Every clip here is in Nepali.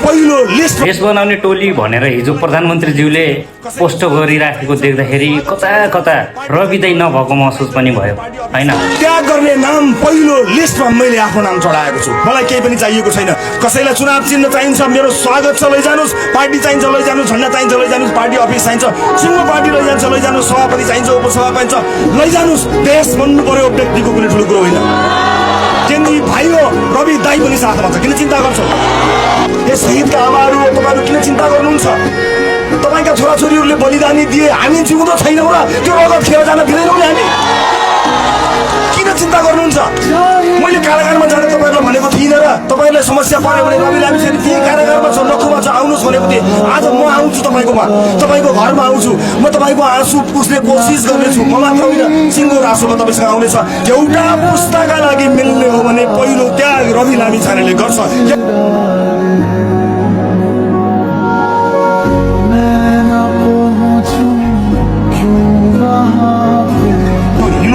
पहिलो लिस्ट देश बनाउने टोली भनेर हिजो प्रधानमन्त्रीज्यूले पोस्ट गरिराखेको देख्दाखेरि कता कता रवि दाइ नभएको महसुस पनि भयो हैन। त्याग गर्ने नाम पहिलो लिस्टमा मैले आफ्नो नाम चढाएको छु। मलाई केही पनि चाहिएको छैन। कसैलाई चुनाव चिन्ह चाहिन्छ, मेरो स्वागत छ, लैजानुस्। पार्टी चाहिन्छ, लैजानुस्। झन्डा चाहिन्छ, लैजानुस्। पार्टी अफिस चाहिन्छ, सिङ्गो पार्टी लैजान्छ, लैजानुस्। सभापति चाहिन्छ, उपसभापति चाहिन्छ, लैजानुस्। देश बन्नु पर्यो व्यक्तिको कुनै ठुलो कुरो होइन। केन्द्री भाइ हो, रवि दाइ पनि साथमा छ, किन चिन्ता गर्छ? यस शहीदका आमाहरू हो, तपाईँहरू किन चिन्ता गर्नुहुन्छ? तपाईँका छोराछोरीहरूले बलिदानी दिए, हामी जिउँदो छैनौँ र त्यो रगत खेर जान दिँदैनौँ नि हामी। किन चिन्ता गर्नुहुन्छ? मैले कारागारमा जाने तपाईँहरूलाई भनेको थिइनँ र? तपाईँहरूलाई समस्या पर्यो भने रवि लामी फेरि त्यही कारागारमा छ, नखुमा छ, आउनुहोस् भनेको थिएँ। आज म आउँछु तपाईँकोमा, तपाईँको घरमा आउँछु। म तपाईँको आँसु पुस्ने कोसिस गर्नेछु। म मात्र होइन, सिङ्गो रासोमा तपाईँसँग आउनेछ। एउटा पुस्ताका लागि मिल्ने हो भने पहिलो त्याग रवि लामी छानेले गर्छ।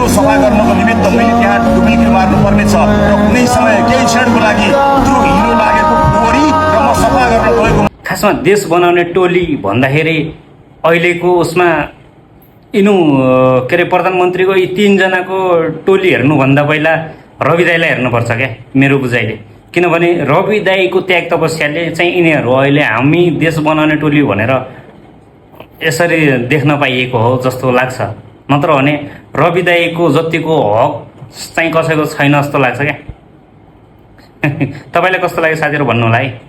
सफा गर्नको निमित्त मैले त्यहाँ डुबुल्की मार्नुपर्ने छ र कुनै समय केही क्षणको लागि त्यो हिलो लागेको फोहोरी र म सफा गर्न गएको। खासमा देश बनाउने टोली भन्दाखेरि अहिलेको उसमा यिनु के अरे प्रधानमन्त्रीको यी 3 जनाको टोली हेर्नुभन्दा पहिला रवि दाइलाई हेर्नुपर्छ क्या मेरो बुझाइले। किनभने रवि दाइको त्याग तपस्याले चाहिँ यिनीहरू अहिले हामी देश बनाउने टोली भनेर यसरी देख्न पाइएको हो जस्तो लाग्छ। नत्र भने रवि दाइको जतिको हक चाहिँ कसैको छैन जस्तो लाग्छ क्या। तपाईँलाई कस्तो लाग्यो साथीहरू भन्नु होला है।